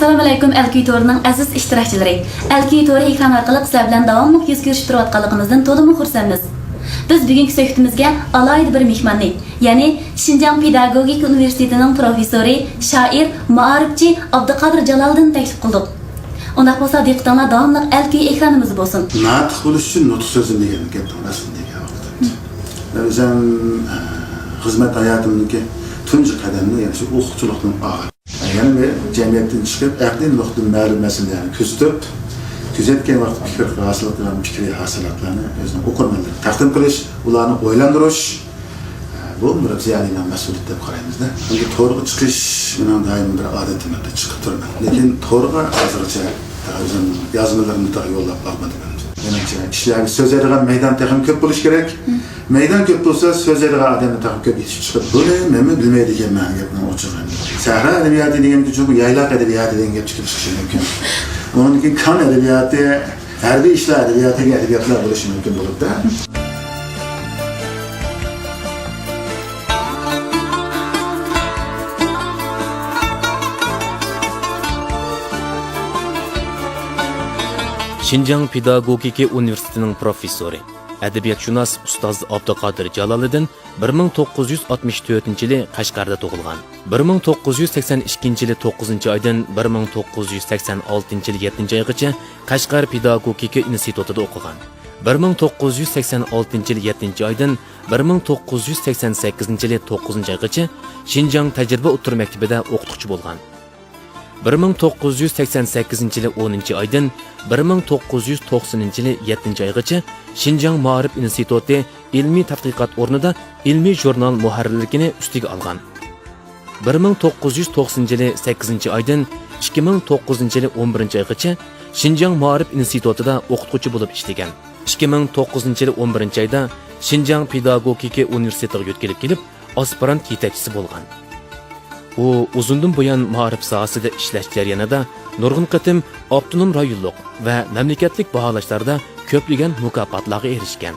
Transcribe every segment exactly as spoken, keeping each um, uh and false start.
ئەسسالامۇئەلەيكۇم ئەلكۈي تورىنىڭ ئەزىز ئىشتىراكچىلىرى. ئەلكۈي تورى ئېكران ئارقىلىق سىلەر بىلەن داۋاملىق يۈز كۆرۈشۈپ تۇرۇۋاتقانلىقىمىزدىن تولىمۇ خۇرسەنمىز. بىز بۈگۈنكى سۆھبىتىمىزگە ئالاھىدە بىر مېھماننى، يەنى شىنجاڭ پېداگوگىكا ئۇنىۋېرسىتېتىنىڭ پروفېسسورى، شائىر، مائارىپچى ئابدۇقادىر جالالىدىننى تەكلىپ قىلدۇق. ئۇنداق بولسا دىققىتىڭلار داۋاملىق ئەلكۈي ئېكرانىمىزدا بولسۇن. ناتىق بولۇش ئۈچۈن نۇتۇق سۆزلىمىگەن گەپنىڭ ئەسلىدىكى ۋاقتىدا. مەن ئۆزۈم، ئە، خىزمەت ھاياتىمدىكى تۇنجى قەدەمنى يەنە شۇ ئوقۇتقۇچىلىقتىن ئالغان. يەنە بىر جەمئىيەتتىن چىقىپ، ئەقلىي نۇقتىدىن مەلۇم مەسىلىلەرنى كۆزىتىپ، كۆزەتكەن ۋاقىتتا پىكىر ھاسىل قىلغان پىكرىي ھاسىلاتلارنى ئۆزىنىڭ ئوقۇرمەنلىرىگە تەقدىم قىلىش، ئۇلارنى ئويلاندۇرۇش، بۇ مۇرەببىيانىڭ مەسئۇلىيىتى دەپ قارايمىز-دە. چۈنكى تورغا چىقىش مېنىڭ دائىم بىر ئادىتىم ئىدى، چىقىپ تۇرىمەن. لېكىن تورغا ھازىرغىچە ئۆزۈم يازمىلىرىمنى تېخى يوللاپ باقمىدىم. مېنىڭچە، كىشىلەرنى سۆزلەيدىغان مەيدان تېخىمۇ كۆپ بولۇشى كېرەك. مەيدان كۆپ بولسا، سۆزلەيدىغان ئادەملەر تېخىمۇ كۆپ يېتىشىپ چىقىدۇ. بۇنى مەنمۇ بىلمەيدىكەنمەن، گەپنىڭ ئوچۇقى. سەھرا ئەدەبىياتى دېگەن، چۈنكى يايلاق ئەدەبىياتى دېگەن گەپ چىقىپ چىقىشى مۇمكىن. ئۇنىڭدىن كېيىن كان ئەدەبىياتى، ھەربىي ئىشلار ئەدەبىياتى دېگەن ئەدەبىياتلار بولۇشى مۇمكىن بولۇپتۇ. شىنجاڭ پېداگوگىكا ئۇنىۋېرسىتېتىنىڭ پروفېسسورى، ئەدەبىياتشۇناس ئۇستاز ئابدۇقادىر جالالىدىن بىر مىڭ توققۇز يۈز ئاتمىش تۆتىنچى يىلى قەشقەردە تۇغۇلغان. بىر مىڭ توققۇز يۈز سەكسەن ئىككىنچى يىلى توققۇزىنچى ئايدىن بىر مىڭ توققۇز يۈز سەكسەن ئالتىنچى يىلى يەتتىنچى ئايغىچە قەشقەر پېداگوگىكا ئىنستىتۇتىدا ئوقۇغان. بىر مىڭ توققۇز يۈز سەكسەن ئالتىنچى يىلى يەتتىنچى ئايدىن بىر مىڭ توققۇز يۈز سەكسەن سەككىزىنچى يىلى توققۇزىنچى ئايغىچە شىنجاڭ تەجرىبە ئوتتۇرا مەكتىپىدە ئوقۇتقۇچى بولغان. بىر مىڭ توققۇز يۈز سەكسەن سەككىزىنچى يىلى ئونىنچى ئايدىن بىر مىڭ توققۇز يۈز توقسىنىنچى يىلى يەتتىنچى ئايغىچە شىنجاڭ مائارىپ ئىنستىتۇتى ئىلمىي تەتقىقات ئورنىدا ئىلمىي ژۇرنال مۇھەررىرلىكىنى ئۈستىگە ئالغان. بىر مىڭ توققۇز يۈز توقسىنىنچى يىلى سەككىزىنچى ئايدىن ئىككى مىڭ توققۇزىنچى يىلى ئون بىرىنچى ئايغىچە شىنجاڭ مائارىپ ئىنستىتۇتىدا ئوقۇتقۇچى بولۇپ ئىشلىگەن. ئىككى مىڭ توققۇزىنچى يىلى ئون بىرىنچى ئايدا شىنجاڭ پېداگوگىكا ئۇنىۋېرسىتېتىغا يۆتكىلىپ كېلىپ، ئاسپىرانت يېتەكچىسى بولغان. ئۇ ئۇزۇندىن بۇيان مائارىپ ساھەسىدە ئىشلەش جەريانىدا نۇرغۇن قېتىم ئاپتونوم رايونلۇق ۋە مەملىكەتلىك باھالاشلاردا كۆپلىگەن مۇكاپاتلارغا ئېرىشكەن.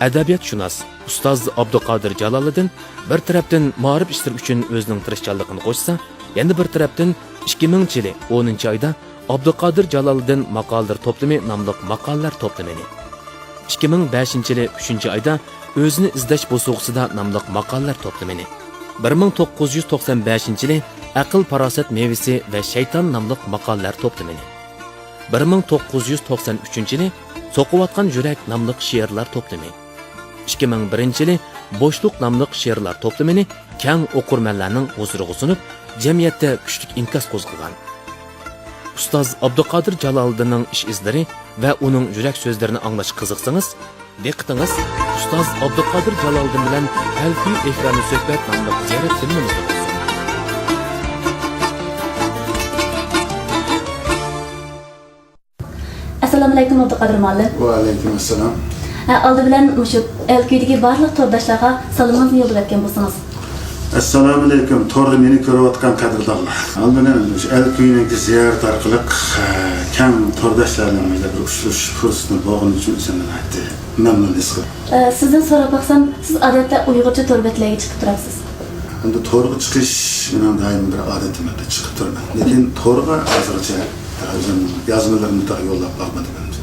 ئەدەبىياتشۇناس ئۇستاز ئابدۇقادىر جالالىدىن بىر تەرەپتىن مائارىپ ئىشلىرى ئۈچۈن ئۆزىنىڭ تىرىشچانلىقىنى قوشسا، يەنە بىر تەرەپتىن ئىككى مىڭىنچى يىلى ئونىنچى ئايدا ئابدۇقادىر جالالىدىن ماقالىلىرى توپلىمى ناملىق ماقالىلەر توپلىمىنى، ئىككى مىڭ بەشىنچى يىلى ئۈچىنچى ئايدا ئۆزىنى ئىزدەش بوسۇغىسىدا ناملىق ماقالىلەر توپلىمىنى، بىر مىڭ توققۇز يۈز توقسان بەشىنچى يىلى ئەقىل-پاراسەت مېۋىسى ۋە شەيتان ناملىق ماقالىلەر توپلىمىنى، بىر مىڭ توققۇز يۈز توقسان ئۈچىنچى يىلى سوقۇۋاتقان يۈرەك ناملىق شېئىرلار توپلىمى، ئىككى مىڭ بىرىنچى يىلى بوشلۇق ناملىق شېئىرلار توپلىمىنى كەڭ ئوقۇرمەنلەرنىڭ ھۇزۇرىغا سۇنۇپ، جەمئىيەتتە كۈچلۈك ئىنكاس قوزغىغان. ئۇستاز ئابدۇقادىر جالالىدىننىڭ ئىش-ئىزلىرى ۋە ئۇنىڭ يۈرەك سۆزلىرىنى ئاڭلاشقا قىزىقسىڭىز، دىققىتىڭىز ئۇستاز ئابدۇقادىر جالالىدىن بىلەن ئەلكۈي ئېكرانى سۆھبەت ناملىق زىيارەت فىلىمىمىزدە بولسۇن. ئەسسالامۇئەلەيكۇم، ئابدۇقادىر مۇئەللىم. ۋەئەلەيكۇم ئەسسالام. ھە، ئالدى بىلەن مۇشۇ ئەلكۈيدىكى بارلىق تورداشلارغا سالىمىڭىزنى يوللاپ ئەتكەن بولسىڭىز. ئەسسالامۇئەلەيكۇم، توردا مېنى كۆرۈۋاتقان قەدىردانلار. ئالدى بىلەن مۇشۇ ئەلكۈينىڭكى زىيارىتى ئارقىلىق، ھە، كەڭ تورداشلار بىلەن بىر ئۇچرىشىش پۇرسىتىنى بولغىنى ئۈچۈن ئۆزۈمنى ناھايىتى مەمنۇن ھېس قىلدىم. ئە، سىزدىن سوراپ باقسام، سىز ئادەتتە ئۇيغۇرچە تور بەتلەرگە چىقىپ تۇرامسىز؟ ئەمدى تورغا چىقىش مېنىڭ دائىم بىر ئادىتىم ئىدى، چىقىپ تۇرىمەن. لېكىن تورغا ھازىرغىچە ئۆزۈم يازمىلىرىمنى تېخى يوللاپ باقمىدىم ئەمدى.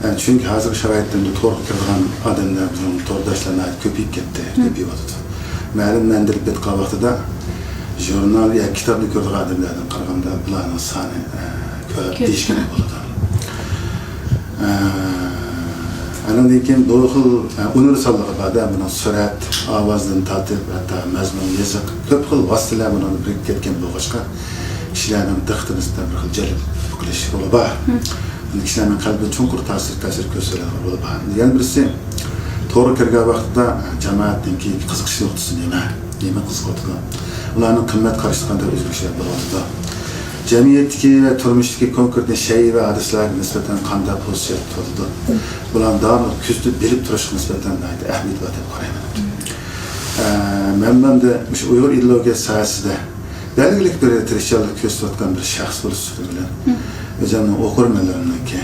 ئە، چۈنكى ھازىرقى شارائىتتا ئەمدى تورغا كىرىدىغان ئادەملەر، بىزنىڭ تورداشلار ناھايىتى كۆپىيىپ كەتتى، كۆپىيىۋاتىدۇ. مەلۇم مەندىن بېتقا ۋاقتىدا ژۇرنال يا كىتابنى كۆرىدىغان ئادەملەردىن قارىغاندا بۇلارنىڭ سانى، ئە، كۆپ كۆپ. دېيىشكىمۇ بولىدۇ. ئە، ئاندىن كېيىن بۇ خىل، ئە، ئۇنىۋېرساللىقى بار-دە، بۇنىڭ سۈرەت، ئاۋازدىن تارتىپ، ھەتتا مەزمۇن، يېزىق، كۆپ خىل ۋاسىتىلەر بۇنىڭدا بىرىكىپ كەتكەن بولغاچقا، كىشىلەرنىڭ دىققىتىنى نىسبەتەن بىر خىل جەلپ قىلىش رولى بار. مم. كىشىلەرنىڭ قەلبىدە چوڭقۇر تەسىر، تەسىر كۆرسىتىدىغان رولى بار. يەنە بىرسى، تورغا كىرگەن ۋاقتىدا جامائەتنىڭكى قىزىقىش نۇقتىسى نېمە؟ نېمە قىزىقىۋاتىدۇ؟ ئۇلارنىڭ قىممەت قارىشىدا قانداق ئۆزگىرىشلەر بولۇۋاتىدۇ؟ جەمئىيەتتىكى ۋە تۇرمۇشتىكى كونكرېتنى شەيئى ۋە ھادىسىلەرگە نىسبەتەن قانداق پوزىتسىيە تۇتۇۋاتىدۇ؟ بۇلارنى داۋاملىق كۆزىتىپ بىلىپ تۇرۇشقا نىسبەتەن ناھايىتى ئەھمىيەت بار دەپ قارايمەن. ئە، مەن، مەندە مۇشۇ ئۇيغۇر ئىدېئولوگىيە ساھەسىدە بەلگىلىك بىر تىرىشچانلىق كۆرسىتىۋاتقان بىر شەخس بولۇش سۈپىتى بىلەن، مم. ئۆزۈمنىڭ ئوقۇرمەنلىرىمنىڭكى،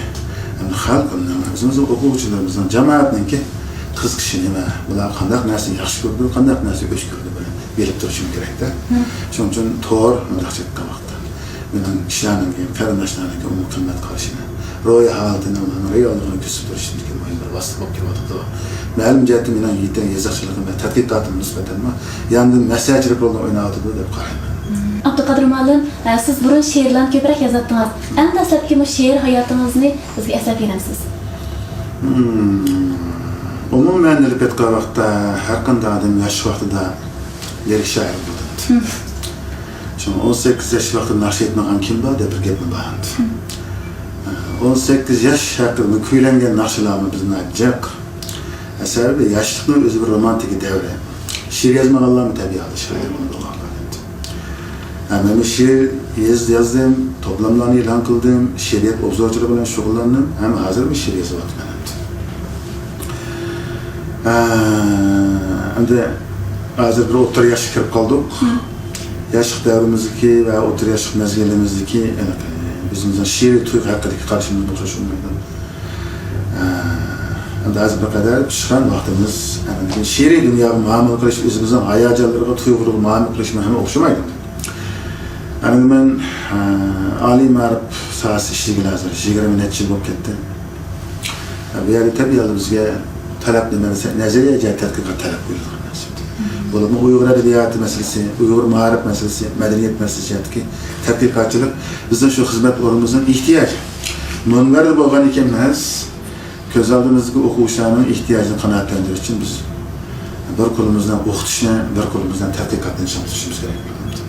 ھەمدە خەلقىمنىڭ، ئۆزىمىزنىڭ ئوقۇغۇچىلىرىمىزنىڭ، جامائەتنىڭكى قىزىقىشى نېمە، بۇلار قانداق نەرسىنى ياخشى كۆرىدۇ، قانداق نەرسىنى ئۆچ كۆرىدۇ، بۇنى بىلىپ تۇرۇشۇم كېرەكتە. مم. شۇنىڭ ئۈچۈن تور مۇنداقچە ئېيتقان ۋاقىتتا مېنىڭ كىشىلەرنىڭكى، قېرىنداشلارنىڭكى ئومۇمىي قىممەت قارىشىنى، روھىي ھالىتىنى، ئۇلارنىڭ رېئاللىقىنى كۆرسىتىپ بېرىشتىكى مۇھىم بىر ۋاسىتە بولۇپ كېلىۋاتىدۇ. مەلۇم جەھەتتىن مېنىڭ يېتە-، يېزىقچىلىقىم ۋە تەتقىقاتىم نىسبەتەنمۇ ياندىن مەسلىھەتچىلىك رولىنى ئويناۋاتىدۇ دەپ قارايمەن. ئابدۇقادىر مۇئەللىم، ئە، سىز بۇرۇن شېئىرلارنى كۆپرەك يازاتتىڭىز. ئەڭ دەسلەپكى مۇشۇ شېئىر ھاياتىڭىزنى بىزگە ئەسلەپ بېرەمسىز؟ ھىم. ئومۇمەن ئېلىپ ئېيتقان ۋاقىتتا ھەر قانداق ئادەم ياش ۋاقتىدا لىرىك شائىر بولىدۇ. شۇڭا ئون سەككىز ياش ۋاقتىدا ناخشا ئېيتمىغان كىم بار دەپ بىر گەپمۇ بار. ئون سەككىز ياش ھەققىدە كۈيلەنگەن ناخشىلارمۇ بىزدە جىق. سەۋەبى ياشلىقنىڭ ئۆزى بىر رومانتىكا دەۋرى. شېئىر يازمىغانلارمۇ تەبىئىي ھالدا شائىر بولىدۇ. ھە، مەن شېئىر يېز-، يازدىم، توپلاملارنى ئېلان قىلدىم، شېئىرىيەت ئوبزورچىلىقى بىلەن شۇغۇللاندىم ھەم ھازىرمۇ شېئىر يېزىۋاتىمەن. ھە، ئەمدى ھازىر بىر ئوتتۇرا ياشقا كىرىپ قالدۇق. ياشلىق دەۋرىمىزدىكى ۋە ئوتتۇرا ياشلىق مەزگىلىمىزدىكى، ئېنىق، ئۆزىمىزنىڭ شېئىرىي تۇيغۇ ھەققىدىكى قارىشىمىز ئوخشاش بولمايدۇ. ئەمدى ھازىر بىر قەدەر پىشقان ۋاقتىمىز، ئەمدى شېئىرىي دۇنياغا مۇئامىلە قىلىش، ئۆزىمىزنىڭ ھاياجانلىرىغا، تۇيغۇلىرىغا مۇئامىلە قىلىشمۇ ھەم ئوخشىمايدۇ. ئەمدى مەن، ئە، ئالىي مائارىپ ساھەسىدە ئىشلىگىلى ھازىر يىگىرمە نەچچە يىل بولۇپ كەتتى. بۇ يەردە تەبىئىي ھالدا بىزگە تەلەپ نېمە دېسە، نەزەرىيە جەھەتتە تەتقىقات تەلەپ قويۇلغان نەرسە. بولۇپمۇ ئۇيغۇر ئەدەبىياتى مەسىلىسى، ئۇيغۇر مائارىپ مەسىلىسى، مەدەنىيەت مەسىلىسى جەھەتتىكى تەتقىقاتچىلىق بىزنىڭ شۇ خىزمەت ئورنىمىزنىڭ ئېھتىياجى. مۇنبەردە بولغان ئىكەنمىز، كۆز ئالدىمىزدىكى ئوقۇغۇچىلارنىڭ ئېھتىياجىنى قانائەتلەندۈرۈش ئۈچۈن بىز بىر قولىمىزنى ئوقۇتۇشنى، بىر قولىمىزنى تەتقىقاتنى چىڭ تۇتۇشىمىز كېرەك بولىدۇ.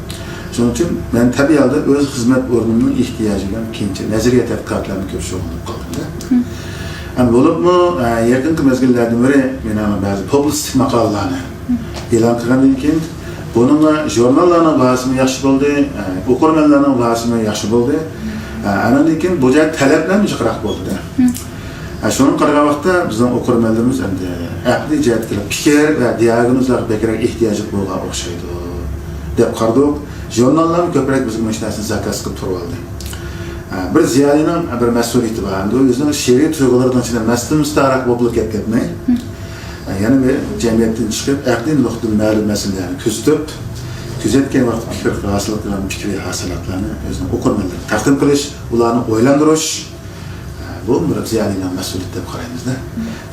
شۇنىڭ ئۈچۈن مەن تەبىئىي ھالدا ئۆز خىزمەت ئورنۇمنىڭ ئېھتىياجى بىلەن كېيىنچە نەزەرىيە تەتقىقاتلارنى كۆپ شۇغۇللىنىپ قالدىم-دە. ھەم بولۇپمۇ، ئە، يېقىنقى مەزگىللەردىن بېرى مېنىڭ بەزى پۇبلىستىك ماقالىلەرنى ئېلان قىلغاندىن كېيىن، بۇنىڭغا ژۇرناللارنىڭ باھاسىمۇ ياخشى بولدى، ئە، ئوقۇرمەنلەرنىڭ باھاسىمۇ ياخشى بولدى. ئە، ئانىڭدىن كېيىن بۇ جەھەتتە تەلەپلەرمۇ جىقراق بولدى-دە. ھە، شۇنىڭغا قارىغان ۋاقىتتا بىزنىڭ ئوقۇرمەنلىرىمىز ئەمدى ئەقلىي جەھەتتىكى پىكىر ۋە دىياگنوزلارغا بەكرەك ئېھتىياجلىق بولغان ئوخشايدۇ دەپ قارىدۇق. ژۇرناللارمۇ كۆپرەك بىزگە مۇشۇ نەرسىنى زاكاز قىلىپ تۇرۇۋالدى. ھە، بىر زىيالىينىڭ بىر مەسئۇلىيىتى بار. ئەمدى ئۇ ئۆزىنىڭ شېئىرىي تۇيغۇلىرىنىڭ ئىچىدە مەستۇ مۇستەرەق بولۇپلا كەتمەي، ھە، يەنە بىر جەمئىيەتتىن چىقىپ، ئەقلىي نۇقتىدىن مەلۇم مەسىلىلەرنى كۆزىتىپ، كۆزەتكەن ۋاقىتتا پىكىر ھاسىل قىلغان پىكرىي ھاسىلاتلارنى ئۆزىنىڭ ئوقۇرمەنلىرىگە تەقدىم قىلىش، ئۇلارنى ئويلاندۇرۇش، بۇ بىر زىيالىينىڭ مەسئۇلىيىتى دەپ قارايمىز-دە.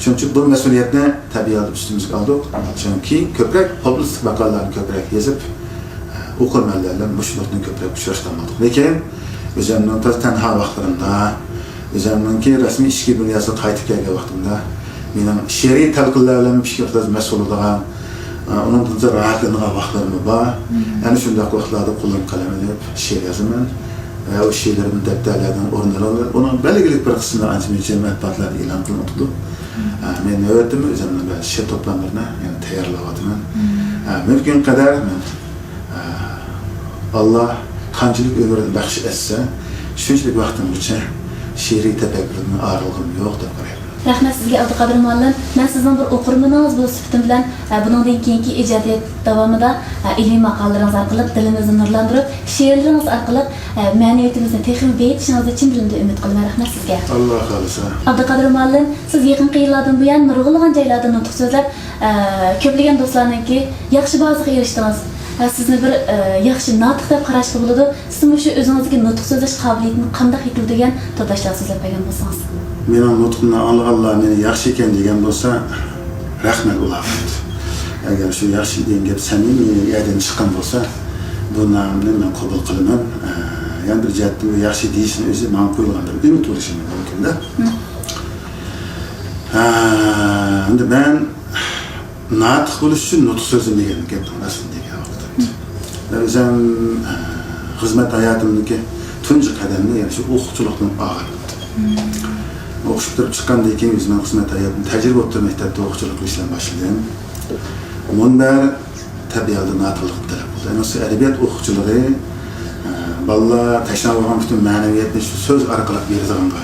شۇنىڭ ئۈچۈن بۇ مەسئۇلىيەتنى تەبىئىي ھالدا ئۈستىمىزگە ئالدۇق. شۇنىڭ كېيىن كۆپرەك پۇبلىستىك ماقالىلەرنى كۆپرەك يېزىپ، ئوقۇرمەنلەر بىلەن مۇشۇ نۇقتىنى كۆپرەك ئۇچراشتۇرالمىدۇق. لېكىن ئۆزۈمنىڭ تازا تەنھا ۋاقىتلىرىمدا، ئۆزۈمنىڭكى رەسمىي ئىچكى دۇنياسىغا قايتىپ كەلگەن ۋاقتىمدا، مېنىڭ شېئىرىي تەلقىنلەر بىلەن پىكىر تازا مەشغۇل بولىدىغان، ئۇنىڭدىن تازا راھەتلىنىدىغان ۋاقىتلىرىممۇ بار. ئەنە شۇنداق ۋاقىتلاردا قولۇمغا قەلەم ئېلىپ شېئىر يازىمەن. ۋە ئۇ شېئىرلىرىم دەپتەرلەردىن ئورۇن ئالىدۇ. ئۇنىڭ بەلگىلىك بىر قىسمى ئانچە-مۇنچە مەتبۇئاتلاردا ئېلان قىلىنىۋاتىدۇ. ئە، مەن نۆۋەتتىمۇ ئۆزۈمنىڭ بىر شېئىر توپلاملىرىنى يەنە تەييارلاۋاتىمەن. ئە، مۇمكىن قەدەر مەن، ئە، ئاللا قانچىلىك ئۆمۈرنى بەخش ئەتسە، شۇنچىلىك ۋاقتىمغىچە شېئىرىي تەپەككۇردىن ئايرىلغىنىم يوق دەپ قارايمەن. رەھمەت سىزگە، ئابدۇقادىر مۇئەللىم. مەن سىزنىڭ بىر ئوقۇرمىنىڭىز بولۇش سۈپىتىم بىلەن، ئە، بۇنىڭدىن كېيىنكى ئىجادىيەت داۋامىدا، ئە، ئىلمىي ماقالىلىرىڭىز ئارقىلىق دىلىمىزنى نۇرلاندۇرۇپ، شېئىرلىرىڭىز ئارقىلىق، ئە، مەنىۋىيىتىمىزنى تېخىمۇ بېيىتىشىڭىزنى چىن دىلىمدىن ئۈمىد قىلىمەن. رەھمەت سىزگە. ئاللا خالىسا. ئابدۇقادىر مۇئەللىم، سىز يېقىنقى يىللاردىن بۇيان نۇرغۇنلىغان جايلاردا نۇتۇق سۆزلەپ، ئە، كۆپلىگەن دوستلارنىڭكى ياخشى باھاسىغا ئېرىشتىڭىز. ئە، سىزنى بىر، ئە، ياخشى ناتىق دەپ قاراشقا بولىدۇ. سىز مۇشۇ ئۆزىڭىزدىكى نۇتۇق سۆزلەش قابىلىيىتىنى قانداق يېتىلدۈرگەن تورداشلارغا سۆزلەپ بەرگەن بولسىڭىز. مېنىڭ نۇتقۇمنى ئاڭلىغانلار مېنى ياخشى ئىكەن دېگەن بولسا، رەھمەت ئۇلارغا. ئەگەر شۇ ياخشى دېگەن گەپ سەمىمىي يەردىن چىققان بولسا، بۇ نامنى مەن قوبۇل قىلىمەن. ئە، يەنە بىر جەھەتتىن بۇ ياخشى دېيىشنىڭ ئۆزى ماڭا قويۇلغان بىر ئۈمىد بولۇشى مۇمكىن-دە. ھە، ئەمدى مەن ناتىق بولۇش ئۈچۈن نۇتۇق سۆزلىمىگەن گەپنىڭ راستىنى دېگەن ۋاقىت. مەن ئۆزۈم، ئە، خىزمەت ھاياتىمدىكى تۇنجى قەدەمنى يەنە شۇ ئوقۇتقۇچىلىقتىن ئالغان. ئوقۇش پۈتتۈرۈپ چىققاندىن كېيىن ئۆزۈمنىڭ خىزمەت ھاياتىم تەجرىبە ئوتتۇرا مەكتەپتە ئوقۇتقۇچىلىق قىلىش بىلەن باشلىدىم. مۇنبەر تەبىئىي ھالدا ناتىقلىقنى تەلەپ قىلدى. ئەمەسە ئەدەبىيات ئوقۇغۇچىلىقى، ئە، بالىلار تەشنا بولغان پۈتۈن مەنىۋىيەتنى شۇ سۆز ئارقىلىق بېرىدىغانغا،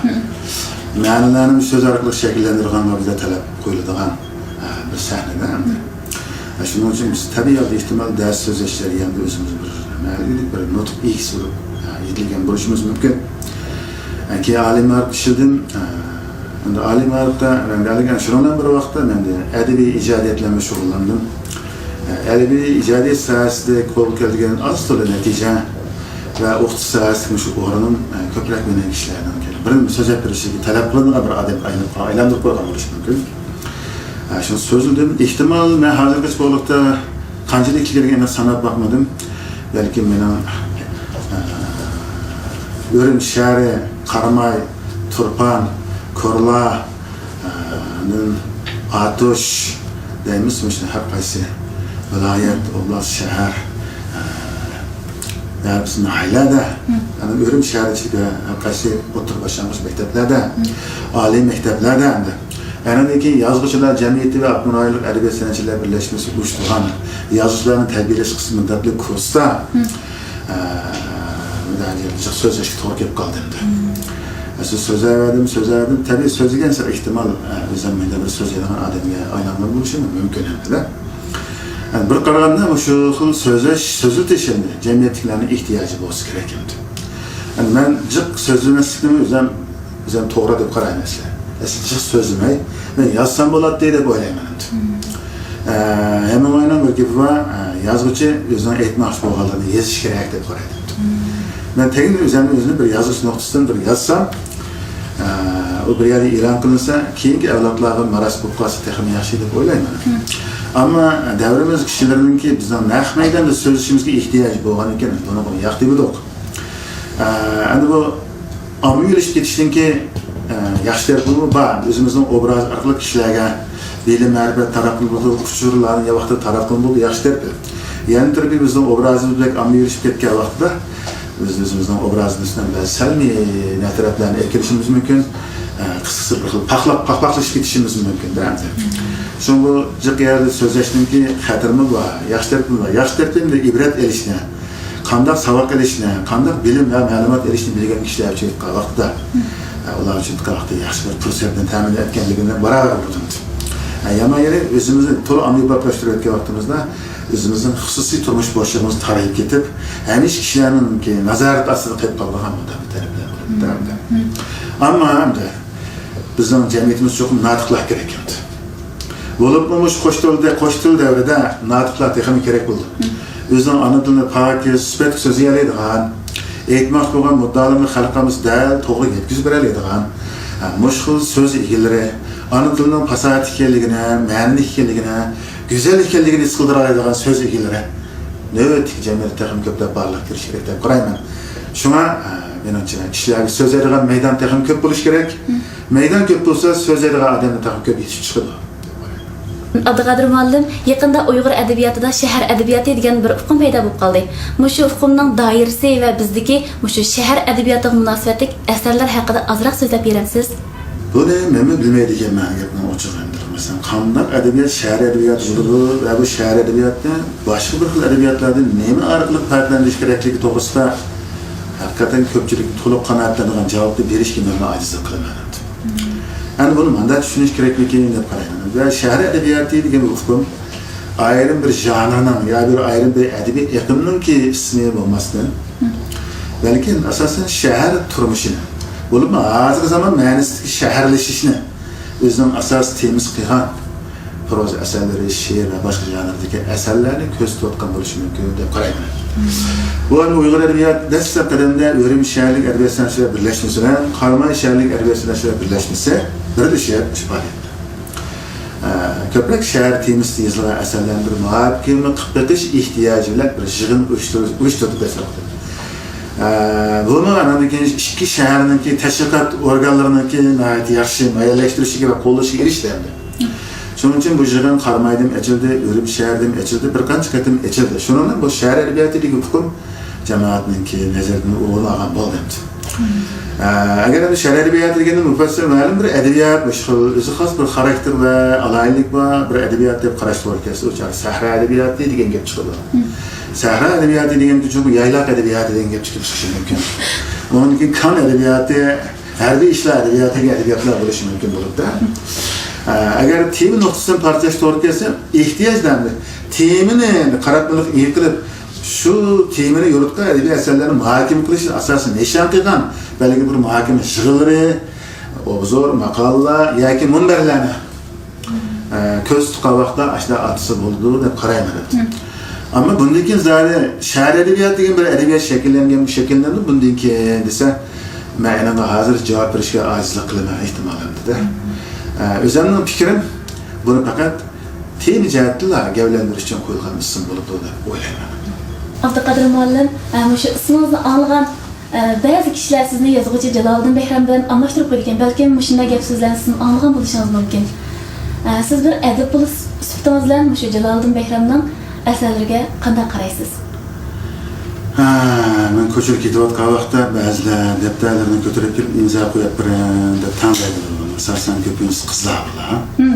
مەنىلەرنى شۇ سۆز ئارقىلىق شەكىللەندۈرىدىغانغا بىزدە تەلەپ قويۇلىدىغان، ئە، بىر سەھنىدە ئەمدى. ئە، شۇنىڭ ئۈچۈن بىز تەبىئىي ھالدا ئېھتىمال دەرس سۆزلەش جەريانىدا ئۆزىمىزنى بىر مەنىۋىلىك بىر نۇتۇق ئىگىسى بولۇپ، ئە، يېتىلگەن بولۇشىمىز مۇمكىن. ئە، كېيىن ئالىي مائارىپتا ئىشلىدىم. ئە، ئەمدى ئالىي مائارىپتا مەن ھېلىگە شۇنىڭ بىلەن بىر ۋاقىتتا مەن ئەدەبىي ئىجادىيەت بىلەن شۇغۇللاندىم. ئەدەبىي ئىجادىيەت ساھەسىدە قولغا كەلتۈرگەن ئاز تولا نەتىجە، ۋە ئوقۇتۇش ساھەسىدىكى مۇشۇ ئورنۇم، ئە، كۆپرەك مېنىڭ كىشىلەرنىڭ بىر سۆزلەپ بېرىشىگە تەلەپ قىلىنغان بىر ئادەمگە ئايلىنىپ، ئايلاندۇرۇپ قويغان بولۇشى مۇمكىن. ئە، شۇنى سۆزلىدىم. ئېھتىمال، مەن ھازىرغىچە بولۇپتا قانچىلىك ئىكەنلىكىنى ئېنىق ساناپ باقمىدىم. بەلكىم مېنىڭ، ئە، ئۈرۈمچى شەھىرى، قاراماي، تۇرپان، كورلا، ئە، ئاندىن ئاتۇش دەيمىز، مۇشۇ ھەر قايسى ۋىلايەت، ئوبلاست، شەھەر، ئە، ۋە بىز ناھىيەلەردە، ئەنە ئۈرۈمچى شەھەر ئىچىدىكى ھەر قايسى ئوتتۇرا باشلانغۇچ مەكتەپلەردە، ئالىي مەكتەپلەردە ئەمدى. ئەنىڭدىن كېيىن يازغۇچىلار جەمئىيىتى ۋە ئاپتونوم رايونلۇق ئەدەبىيات سەنئەتچىلەر بىرلەشمىسى ئۇيۇشتۇرغان يازغۇچىلارنى تەربىيەلەش قىسمى دەپلىك كۇرستا، ئە، جىق سۆزلەشكە توغرا كېلىپ قالدى ئەمدى. ئە، سۆز-، سۆزلەۋەردىم، سۆزلەۋەردىم. تەبىئىي سۆزلىگەن سەل ئېھتىمال، ئە، ئۆزۈم مەيداندا بىر سۆزلەيدىغان ئادەمگە ئايلانغان بولۇشۇم مۇمكىن ئەمدى. ئە، بىر قارىغاندا مۇشۇ خىل سۆزلەش، سۆزلىتىش ئەمدى جەمئىيەتتىكىلەرنىڭ ئېھتىياجى بولسا كېرەك ئەمدى. ئە، مەن جىق سۆزلىمەسلىكنىمۇ ئۆزۈم، ئۆزۈم توغرا دەپ قارايمەن ئەسلى. ئەسلى جىق سۆزلىمەي، مەن يازسام بولاتتى دەپ ئويلايمەن ئەمدى. ئە، ھەممىڭلارنىڭ بىر گېپى بار، ئە، يازغۇچى ئۆزىنىڭ ئېيتماقچى بولغانلىرىنى يېزىشى كېرەك دەپ قارايدۇ. مەن تېگىن ئۆزۈمنى، ئۆزىنى بىر يازغۇچى نۇقتىسىدىن بىر يازسام، ئە، ئۇ بىر يەردە ئېلان قىلىنسا، كېيىنكى ئەۋلادلارغا مىراس بولۇپ قالسا تېخىمۇ ياخشى دەپ ئويلايمەن. ئەمما دەۋرىمىز كىشىلىرىنىڭكى بىزنىڭ نەق مەيداندا سۆزلىشىمىزگە ئېھتىياجى بولغان ئىكەن، بۇنىڭغا ياق دېمىدۇق. ئە، ئەمدى بۇ ئاممىۋىلىشىپ كېتىشنىڭكى، ئە، ياخشى تەرىپىمۇ بار. ئۆزىمىزنىڭ ئوبرازى ئارقىلىق كىشىلەرگە بىلىم، مەرىپەت تارقىتىلىدۇ، ئۇچۇرلارنى ۋاقتىدا تارقىتىلىدۇ، ياخشى تەرىپى. يەنە تەرىپى بىزنىڭ ئوبرازىمىز بەك ئاممىۋىلىشىپ كەتكەن ۋاقىتتا بىز ئۆزىمىزنىڭ ئوبرازىمىزنى بەزى سەلمىي ناتەرەپلەرنى ئەكىرىشىمىز مۇمكىن. ئە، قىسقىسى بىر خىل پاخلاپ، پاخپاقلىشىپ كېتىشىمىز مۇمكىن دە ئەمدى. شۇڭا بۇ جىق يەردە سۆزلەشنىڭكى خەتىرىمۇ بار، ياخشى تەرىپىمۇ بار. ياخشى تەرىپىدىن ئىبرەت ئېلىشنى، قانداق ساۋاق ئېلىشنى، قانداق بىلىم ۋە مەلۇمات ئېلىشنى بىلگەن كىشىلەر ئۈچۈن ئېيتقان ۋاقتىدا، ئە، ئۇلار ئۈچۈن ئېيتقان ۋاقتىدا ياخشى بىر پۇرسەتنى تەمىن ئەتكەنلىكىنى باراۋەر بولىدۇ. ئە، يامان يېرى ئۆزىمىزنى تولا ئاممىۋىلاشتۇرۇۋەتكەن ۋاقتىمىزدا ئۆزىمىزنىڭ خۇسۇسىي تۇرمۇش بوشلۇقىمىز تارىيىپ كېتىپ، ھەمىشە كىشىلەرنىڭكى نازارىتى ئاستىدا قېلىپ قالىدىغان بۇنداق بىر تەرەپلەر بولىدۇ. ئەمدى ئەمما ئەمدى بىزنىڭ جەمئىيىتىمىز چوقۇم ناتىقلار كېرەك ئەمدى. بولۇپمۇ مۇشۇ قوش تىل دە-، قوش تىل دەۋرىدە ناتىقلار تېخىمۇ كېرەك بولىدۇ. ئۆزىنىڭ ئانا تىلىنى پاكىز، سۈپەتلىك سۆزلىيەلەيدىغان، ئېيتماقچى بولغان مۇددىئالىرىنى خەلقىمىز دەل توغرا يەتكۈزۈپ بېرەلەيدىغان، ھە، مۇشۇ خىل سۆز ئىگىلىرى ئانا تىلىنىڭ پاساھەتلىك ئىكەنلىكىنى، مەنىلىك ئىكەنلىكىنى، گۈزەل ئىكەنلىكىنى ھېس قىلدۇرالايدىغان سۆز ئىگىلىرى نۆۋەتتىكى جەمئىيەتتە تېخىمۇ كۆپلەپ بارلىققا كېلىشى كېرەك دەپ قارايمەن. شۇڭا، ئە، مېنىڭچە، كىشىلەرگە سۆزلەيدىغان مەيدان تېخىمۇ كۆپ بولۇشى كېرەك. مەيدان كۆپ بولسا، سۆزلەيدىغان ئادەملەر تېخىمۇ كۆپ يېتىشىپ چىقىدۇ. ئابدۇقادىر مۇئەللىم، يېقىندا ئۇيغۇر ئەدەبىياتىدا شەھەر ئەدەبىياتى دېگەن بىر ئۇقۇم پەيدا بولۇپ قالدى. مۇشۇ ئۇقۇمنىڭ دائىرىسى ۋە بىزدىكى مۇشۇ شەھەر ئەدەبىياتىغا مۇناسىۋەتلىك ئەسەرلەر ھەققىدە ئازراق سۆزلەپ بېرەمسىز؟ بۇنى مەنمۇ بىلمەيدىكەنمەن، گەپنىڭ ئوچۇقى ئەمدى. مەسىلەن، قانداق ئەدەبىيات شەھەر ئەدەبىياتى بولىدۇ ۋە بۇ شەھەر ئەدەبىياتىنى باشقا بىر خىل ئەدەبىياتلاردىن نېمە ئارقىلىق پەرقلەندۈرۈش كېرەكلىكى توغرىسىدا ھەقىقەتەن كۆپچىلىك تولۇق قانائەتلىنىدىغان جاۋابنى بېرىشكە مەنمۇ ئاجىزلىق قىلىمەن. ئەمدى بۇنى مۇنداق چۈشىنىش كېرەكمىكىن دەپ قارايمەن. ۋە شەھەر ئەدەبىياتى دېگەن بۇ ئۇقۇم ئايرىم بىر ژانىرنىڭ يا بىر ئايرىم بىر ئەدەبىي ئېقىمنىڭكى ئىسمى بولماستىن، بەلكىم ئاساسەن شەھەر تۇرمۇشىنى، بولۇپمۇ ھازىرقى زامان مەنىسىدىكى شەھەرلىشىشنى ئۆزىنىڭ ئاساسىي تېمىسى قىلغان پروزا ئەسەرلىرى، شېئىر ۋە باشقا ژانىردىكى ئەسەرلەرنى كۆرسىتىۋاتقان بولۇشى مۇمكىن دەپ قارايمەن. بۇ ئەمدى ئۇيغۇر ئەدەبىيات دەسلەپ قەدەمدە ئۈرۈمچى شەھەرلىك ئەدەبىيات سەنئەتچىلەر بىرلەشمىسى بىلەن قاراماي شەھەرلىك ئەدەبىيات سەنئەتچىلەر بىرلەشمىسى بىرلىشىپ ئىش پائالىيەتتە، ئە، كۆپرەك شەھەر تېمىسىدا يېزىلغان ئەسەرلەرنى بىر مۇھاكىمە قىلىپ بېقىش ئېھتىياجى بىلەن بىر يىغىن ئۇيۇشتۇرۇش-، ئۇيۇشتۇردۇق دەسلەپتە. ئە، بۇمۇ ئاندىن كېيىن ئىككى شەھەرنىڭكى تەشۋىقات ئورگانلىرىنىڭكى ناھايىتى ياخشى مۇئەييەنلەشتۈرۈشىگە ۋە قوللىشىغا ئېرىشتى ئەمدى. شۇنىڭ ئۈچۈن بۇ يىغىن قارامايدىمۇ ئېچىلدى، ئۈرۈمچى شەھەردىمۇ ئېچىلدى، بىر قانچە قېتىم ئېچىلدى. شۇنىڭ بىلەن بۇ شەھەر ئەدەبىياتى دېگەن ئۇقۇم جامائەتنىڭكى نەزىرىدىن ئورۇن ئالغان بولدى ئەمدى. ئە، ئەگەر ئەمدى شەھەر ئەدەبىياتى دېگەندە مۇپەسسەل مەلۇم بىر ئەدەبىيات، مۇشۇ خىل ئۆزى خاس بىر خاراكتېر ۋە ئالاھىدىلىك بار بىر ئەدەبىيات دەپ قاراش توغرا كەلسە، ئۇ چاغدا سەھرا ئەدەبىياتى دېگەن گەپ چىقىدۇ. سەھرا ئەدەبىياتى دېگەن گەپ چىقىدۇ، يايلاق ئەدەبىياتى دېگەن گەپ چىقىپ چىقىشى مۇمكىن. ئۇنىڭدىن كېيىن كان ئەدەبىياتى، ھەربىي ئىشلار ئەدەبىياتى دېگەن ئەدەبىياتلار بولۇشى مۇمكىن بولۇپتۇ. ئە، ئەگەر تېما نۇقتىسىدىن پارتلاش توغرا كەلسە، ئېھتىياج دەمدى. تېمىنى قاراتمىلىق ئىگە قىلىپ، شۇ تېمىنى يورۇتقان ئەدەبىي ئەسەرلەرنى مۇھاكىمە قىلىشنى ئاساسىي نىشان قىلغان بەلگىلىك بىر مۇھاكىمە يىغىنلىرى، ئوبزور، ماقالىلەر ياكى مۇنبەرلەرنى، ئە، كۆرسىتىپ قالغان ۋاقىتتا ئاشۇنداق ئاتىسى بولىدۇ دەپ قارايمەن. ئەمما بۇندىن كېيىن زادى شەھەر ئەدەبىياتى دېگەن بىر ئەدەبىيات شەكىللەنگەنمۇ، شەكىللەندى بۇندىن كېيىن دېسە، مەن ئېنىڭغا ھازىر جاۋاب بېرىشكە ئاجىزلىق قىلىمەن، ئېھتىمالەن دېدى. ئە، ئۆزۈمنىڭ پىكرىم، بۇنى پەقەت تېما جەھەتتىنلا گەۋدىلەندۈرۈش ئۈچۈن قويۇلغان ئىسىم بولىدۇ دەپ ئويلايمەن. ئابدۇقادىر مۇئەللىم، ئە، مۇشۇ ئىسمىڭىزنى ئاڭلىغان، ئە، بەزى كىشىلەر سىزنى يازغۇچى جالالىدىن بەھرام بىلەن ئالماشتۇرۇپ قويىدىكەن. بەلكىم مۇشۇنداق گەپ سۆزلەرنى سىزمۇ ئاڭلىغان بولۇشىڭىز مۇمكىن. ئە، سىز بىر ئەدىب بولۇش سۈپىتىڭىز بىلەن مۇشۇ جالالىدىن بەھرامنىڭ ئەسەرلىرىگە قانداق قارايسىز؟ ھە، مەن كوچىدا كېتىۋاتقان ۋاقىتتا بەزىلەر دەپتەرلىرىنى كۆتۈرۈپ كېلىپ، ئىمزا قويۇپ بېرىڭ دەپ تەڭلەيدۇ. ئاساسەن كۆپىنچىسى قىزلار بۇلار. ھە،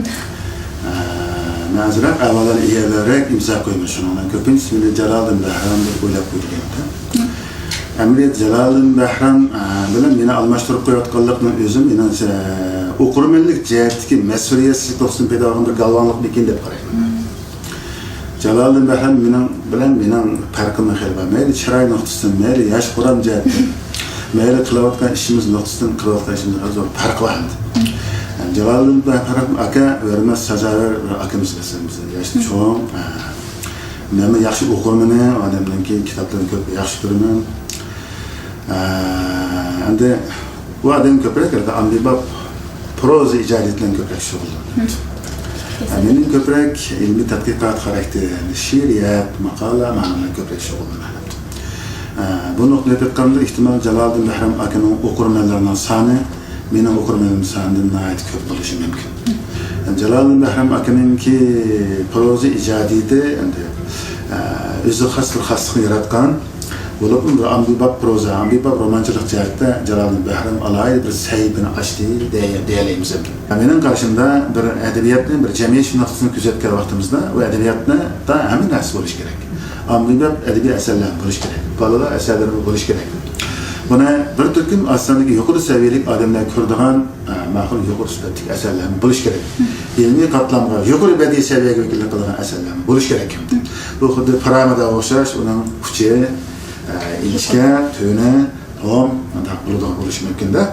مەن ئازراق ئەۋۋاللار ئېرلەررەك ئىمزا قويىمەن، شۇنىڭ بىلەن كۆپىنچىسى مېنى جالالىدىن بەھرام دەپ ئويلاپ قويىدىكەن. ئەمەلىيەتتە جالالىدىن بەھرام، ئە، بىلەن مېنى ئالماشتۇرۇپ قويۇۋاتقانلىقىنىڭ ئۆزى مېنىڭچە ئوقۇرمەنلىك جەھەتتىكى مەسئۇلىيەتسىزلىك نۇقتىسىدىن پەيدا بولغان بىر گالۋاڭلىقمىكىن دەپ قارايمەن. جالالىدىن بەھرام مېنىڭ بىلەن مېنىڭ پەرقىمنىڭ خېلى بار. مەيلى چىراي نۇقتىسىدىن، مەيلى ياش قۇرام جەھەتتىن، مەيلى قىلىۋاتقان ئىشىمىز نۇقتىسىدىن، قىلىۋاتقان ئىشىمىزدا زور پەرق بار ئەمدى. يەنى جالالىدىن بەھرام ئاكا ھۆرمەت سازاۋەر بىر ئاكىمىز، مەسىلەن، بىزدىن ياشتا چوڭ. مەنمۇ ياخشى ئوقۇرمەن، ئادەمنىڭكى كىتابلىرىنى كۆپ ياخشى كۆرىمەن. ئە، ئەمدى بۇ ئادەم كۆپرەك ئاممىباب پروزا ئىجادىيىتى بىلەن كۆپرەك شۇغۇللىنىدۇ. مم. ئە، مېنىڭ كۆپرەك ئىلمىي تەتقىقات خاراكتېرى، يەنى شېئىرىيەت، ماقالە، مانا بۇلار بىلەن كۆپرەك شۇغۇللىنىمەن. ئە، بۇ نۇقتىدىن ئېيتقاندا، ئېھتىمال، جالالىدىن بەھرام ئاكىنىڭ ئوقۇرمەنلىرىنىڭ سانى مېنىڭ ئوقۇرمەنلىرىم سانىدىن ناھايىتى كۆپ بولۇشى مۇمكىن. جالالىدىن بەھرام ئاكىنىڭكى پروزا ئىجادىيىتى ئەمدى، ئە، ئۆزىگە خاس بىر خاسلىقنى ياراتقان، بولۇپمۇ بىر ئاممىباب پروزا، ئاممىباب رومانچىلىق جەھەتتە جالالىدىن بەھرام ئالاھىدە بىر سەھىپىنى ئاچتى دېيە-، دېيەلەيمىز ئەمدى. مېنىڭ قارىشىمدا، بىر ئەدەبىياتنى بىر جەمئىيەت شۇناقلىقىدىن كۆزەتكەن ۋاقتىمىزدا، ئۇ ئەدەبىياتتا ھەممە نەرسە بولۇشى كېرەك. ئاممىباب ئەدەبىي ئەسەرلەر بولۇشى كېرەك. بالىلار ئەسەرلىرىمۇ بولۇشى كېرەك. بۇنى بىر تۈركۈم ئاز ساندىكى يۇقىرى سەۋىيەلىك ئادەملەر كۆرىدىغان، ئە، ماقۇل يۇقىرى سۈپەتلىك ئەسەرلەرمۇ بولۇشى كېرەك. ئىلمىي قاتلامغا، يۇقىرى بەدىئىي سەۋىيەگە ۋەكىللىك قىلىدىغان ئەسەرلەرمۇ بولۇشى كېرەك. بۇ خۇددى پىرامىداغا ئوخشاش، ئۇنىڭ ئۇچى، ئە، ئىنچىكە، تۆۋىنى، توم، مۇنداق بولىدىغان بولۇشى مۇمكىن-دە.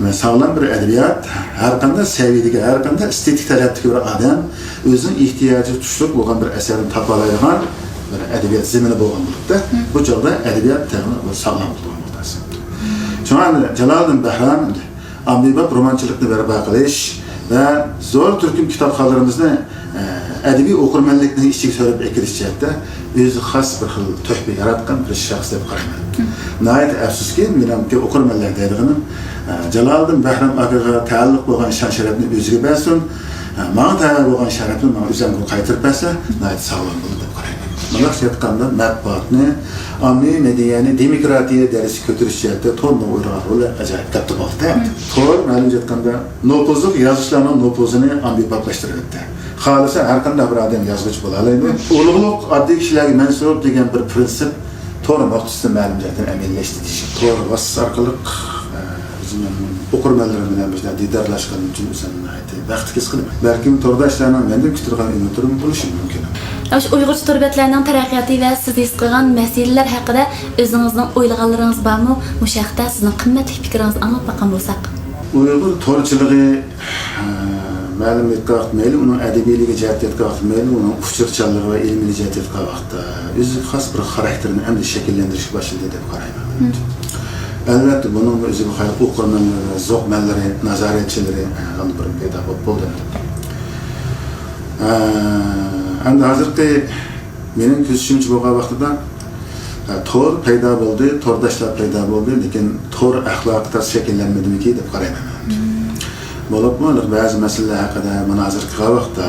مم. ساغلام بىر ئەدەبىيات، ھەر قانداق سەۋىيەدىكى، ھەر قانداق ئېستېتىك تەلەپتىكى بىر ئادەم ئۆزىنىڭ ئېھتىياجىغا تۇشلۇق بولغان بىر ئەسەرنى تاپالايدىغان بىر ئەدەبىيات زېمىنى بولغان بولۇپتۇ. مم. بۇ چاغدا ئەدەبىيات تېخىمۇ بىر ساغلام بولىدىغان بولىدۇ. شۇڭا ئەمدى جالالىدىن بەھرام ئاممىباب رومانچىلىقنى بەرپا قىلىش ۋە زور تۈركۈم كىتابخانلىرىمىزنى، ئە، ئەدەبىي ئوقۇرمەنلىكنى ئىچىگە سۆرەپ ئەكىرىش جەھەتتە ئۆزى خاس بىر خىل تۆھپە ياراتقان بىر شەخس دەپ قارايمەن. مم. ناھايىتى ئەپسۇسكى، مېنىڭكى ئوقۇرمەنلەر دەيدىغىنىم، ئە، جالالىدىن بەھرام ئاكىغا تەئەللۇق بولغان شان-شەرەپنى ئۆزىگە بەرسۇن، ئە، ماڭا تەۋە بولغان شەرەپنى ماڭا ئۆزۈمگە قايتۇرۇپ بەرسە، ناھايىتى ساغلام بولىدۇ دەپ قارايمەن. مۇنداقچە ئېيتقاندا، مەتبۇئاتنى، ئاممىۋى مەدەنىيەتنى دېموكراتىيە دەرىجىسىگە كۆتۈرۈش جەھەتتە تورنىڭ ئوينىغان رولى ئاجايىپ كاتتا بولدى. مم. تور، مەلۇم ئېيتقاندا، نوپۇزلۇق يازغۇچىلارنىڭ نوپۇزىنى ئاممىبابلاشتۇرۇۋەتتى. خالىسا ھەر قانداق بىر ئادەم يازغۇچى بولالايدۇ. مم. ئۇلۇغلۇق ئاددىي كىشىلەرگە مەنسۇپ دېگەن بىر پىرىنسىپ تور نۇقتىسىدا مەلۇم جەھەتتىن ئەمەلىيلەشتى دېيىش. تور ۋاسىتىسى ئارقىلىق، ئە، ئۆزۈمنىڭ ئوقۇرمەنلىرىم بىلەن مۇشۇنداق دىدارلاشقىنىم ئۈچۈن ئۆزۈمنى ناھايىتى بەختلىك ھېس قىلىمەن. بەلكىم تورداشلارنىڭ مەندىن كۈتىدىغان ئۈمىدلىرىمۇ بولۇشى مۇمكىن. ئاشۇ ئۇيغۇرچە تور بەتلەرنىڭ تەرەققىياتى ۋە سىز ھېس قىلغان مەسىلىلەر ھەققىدە ئۆزىڭىزنىڭ ئويلىغانلىرىڭىز بارمۇ؟ مۇشۇ ھەقتە سىزنىڭ قىممەتلىك پىكرىڭىزنى ئاڭلاپ باققان بولساق. ئۇيغۇر تورچىلىقى، ھە، مەلۇم ئېيتقان ۋاقىت مەيلى، ئۇنىڭ ئەدەبىيلىكى جەھەتتە ئېيتقان ۋاقىت مەيلى، ئۇنىڭ ئۇچۇرچانلىقى ۋە ئىلمىيلىكى جەھەتتە ئېيتقان ۋاقىتتا ئۆزىگە خاس بىر خاراكتېرىنى ئەمدى شەكىللەندۈرۈشكە باشلىدى دەپ قارايمەن. مم. ئەلۋەتتە، بۇنىڭ ئۆزىگە خاس ئوقۇرمەنلىرى، زوقمەنلىرى، نازارەتچىلىرى، ھە، ئاندىن بۇرۇن پەيدا بولۇپ بولدى. ھە، ئەمدى ھازىرقى مېنىڭ كۆزىتىشىمچە بولغان ۋاقتىدا، ھە، تور پەيدا بولدى، تورداشلار پەيدا بولدى، لېكىن تور ئەخلاقى تاس شەكىللەنمىدىمىكى دەپ قارايمەن مەن. مم. بولۇپمۇ بەزى مەسىلىلەر ھەققىدە مۇنازىرە قىلغان ۋاقىتتا،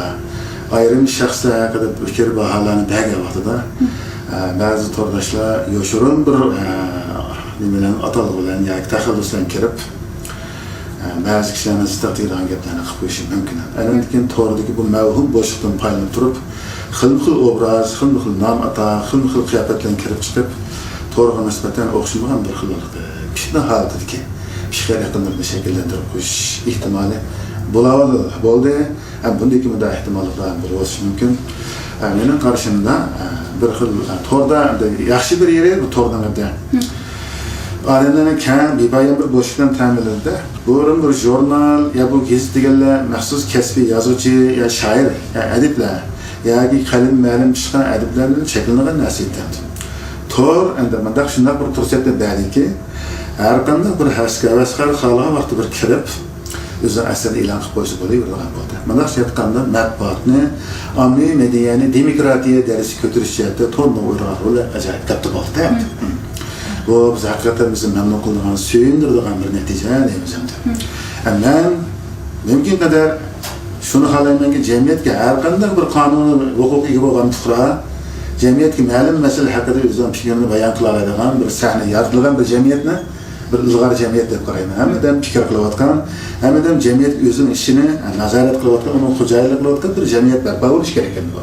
ئايرىم شەخسلەر ھەققىدە پىكىر باھالارنى بەرگەن ۋاقتىدا، مم، ھە، بەزى تورداشلار يوشۇرۇن بىر، ھە، نېمە بىلەن، ئاتالغۇ بىلەن ياكى تەخەللۇس بىلەن كىرىپ، بەزى كىشىلەرنىڭ زىتىغا تېگىدىغان گەپلەرنى قىلىپ قويۇشى مۇمكىن. ئاندىن كېيىن توردىكى بۇ مەۋھۇم بوشلۇقتىن پايدىلىنىپ تۇرۇپ، خىلمۇ خىل ئوبراز، خىلمۇ خىل نام ئاتا، خىلمۇ خىل قىياپەت بىلەن كىرىپ چىقىپ، تورغا نىسبەتەن ئوخشىمىغان بىر خىل، ئە، پىتنە ھالىتىدىكى پىكىر ئېقىملىرىنى شەكىللەندۈرۈپ قويۇش ئېھتىمالى بولاۋاتىدۇ، بولدى. ھەم بۇندىن كېيىن مۇنداق ئېھتىماللىقلار بولۇشى مۇمكىن. ئە، مېنىڭ قارىشىمدا، ئە، بىر خىل، ئە، توردا ياخشى بىر يېرى، بۇ تورنىڭ ئادەملەرنى كەڭ، بىپايان بىر بوشلۇق بىلەن تەمىنلىدى. بۇرۇن بىر ژۇرنال يا بۇ گېزىت دېگەنلەر مەخسۇس كەسپىي يازغۇچى يا شائىر يا ئەدىبلەر ياكى قەلىمى مەلۇم چىققان ئەدىبلەر بىلەن چەكلىنىدىغان نەرسە ئىكەن. تور ئەمدى مۇنداق شۇنداق بىر پۇرسەتنى بەردىكى، ھەرقانداق بىر ھەۋەسكار، ھەۋەسكار خالىغان ۋاقتىدا بىر كىرىپ، ئۆزىنىڭ ئەسىرىنى ئېلان قىلىپ قويسا بولۇۋېرىدىغان بولدى. مۇنداقچە ئېيتقاندا، مەتبۇئاتنى، ئاممىۋى مەدەنىيەتنى، دېموكراتىيە دەرىجىسىگە كۆتۈرۈش جەھەتتە تورنىڭ ئوينىغان رولى ئاجايىپ كاتتا بولدى. بۇ بىز ھەقىقەتەن بىزنى مەمنۇن قىلىدىغان، سۆيۈندۈرىدىغان بىر نەتىجە دەيمىز ئەمدى. مەن مۇمكىن قەدەر شۇنى خالايمەنكى، جەمئىيەتكە ھەرقانداق بىر قانۇنىي ھوقۇققا ئىگە بولغان پۇقرا جەمئىيەتكە مەلۇم مەسىلە ھەققىدە ئۆزىنىڭ پىكرىنى بايان قىلالايدىغان بىر سەھنە يارىتىلغان بىر جەمئىيەتنى بىر ئىلغار جەمئىيەت دەپ قارايمەن. ھەممىدەم پىكىر قىلىۋاتقان، ھەممىدەم جەمئىيەت ئۆزىنىڭ ئىشىنى نازارەت قىلىۋاتقان، ئۇنىڭ خوجايىنلىقى قىلىۋاتقان بىر جەمئىيەت بەرپا بولۇشى كېرەك ئەمدى بۇ.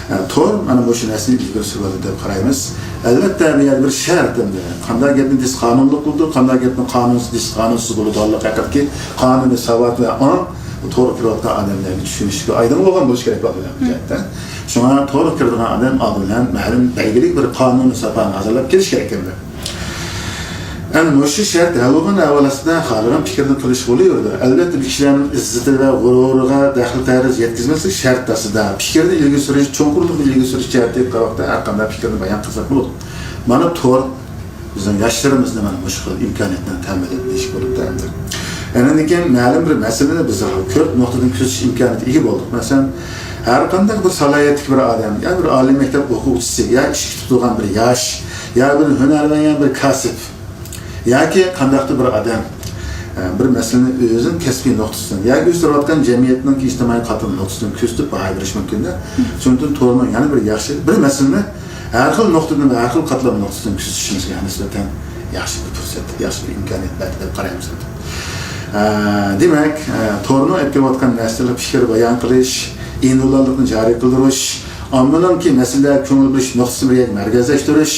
ھە، تور مانا مۇشۇ نەرسىنى ئىلگىرى سۈرۈۋاتىدۇ دەپ قارايمىز. ئەلۋەتتە، بۇ يەردە بىر شەرت ئەمدى. قانداق گەپنى دېسە قانۇنلۇق بولىدۇ، قانداق گەپنى قانۇنسىز دېسە قانۇنسىز بولىدىغانلىق ھەققىدىكى قانۇنىي ساۋات ۋە ئاڭ بۇ تورغا كىرىۋاتقان ئادەملەرگە چۈشىنىشكە ئايدىڭ بولغان بولۇشى كېرەك بۇ جەھەتتە. شۇڭا تورغا كىرىدىغان ئادەم ئالدى بىلەن مەلۇم بەلگىلىك بىر قانۇنىي ساپانى ھازىرلاپ كېلىشى كېرەك ئەمدى. ئەنە مۇشۇ شەرت ھەل بولغان ئەھۋال ئاستىدا خالىغان پىكىرنى قىلىش بولۇۋېرىدۇ. ئەلۋەتتە، بۇ كىشىلەرنىڭ ئىززىتى ۋە غۇرۇرىغا دەخلى تەرۇز يەتكۈزمەسلىك شەرت ئاستىدا پىكىرنى ئىلگىرى سۈرۈش، چوڭقۇرلۇقنى ئىلگىرى سۈرۈش جەھەتتىكى ۋاقىتتا ھەرقانداق پىكىرنى بايان قىلساق بولىدۇ. مانا تور بىزنىڭ ياشلىرىمىزنى مانا مۇشۇ خىل ئىمكانىيەتنى تەمىنلىدى دېيىش بولىدۇ ئەمدى. ئەنەندىن كېيىن مەلۇم بىر مەسىلىنى بىز كۆپ نۇقتىدىن كۆزىتىش ئىمكانىيىتىگە ئىگە بولدۇق. مەسىلەن، ھەر قانداق بىر سالاھىيەتلىك بىر ئادەم، يا بىر ئالىي مەكتەپ ئوقۇغۇچىسى، يا ئىشكە تۇتۇلغان بىر ياش، يا بىر ھۈنەرۋەن، يا بىر كاسىپ، ياكى قانداقتۇر بىر ئادەم، ئە، بىر مەسىلىنى ئۆزىنىڭ كەسپىي نۇقتىسىدىن ياكى ئۆزى تۇرۇۋاتقان جەمئىيەتنىڭ ئىجتىمائىي قاتلام نۇقتىسىدىن كۆزىتىپ باھا بېرىشى مۇمكىن-دە. شۇنىڭ ئۈچۈن تورنىڭ يەنە بىر ياخشى، بىر مەسىلىنى ھەر خىل نۇقتىدىن ۋە ھەر خىل قاتلام نۇقتىسىدىن كۆزىتىشىمىزگە نىسبەتەن ياخشى بىر پۇرسەت، ياخشى بىر ئىمكانىيەت بەردى دەپ قارايمىز. ئە، دېمەك، ئە، تورنىڭ ئېلىپ كېلىۋاتقان نەرسىلىرى پىكىر بايان قىلىش، ئىندىۋىدۇئاللىقنى جارى قىلدۇرۇش، ئاممىنىڭكى مەسىلىلەرگە كۆڭۈل بۆلۈش نۇقتىسىنى بىر يەرگە مەركەزلەشتۈرۈش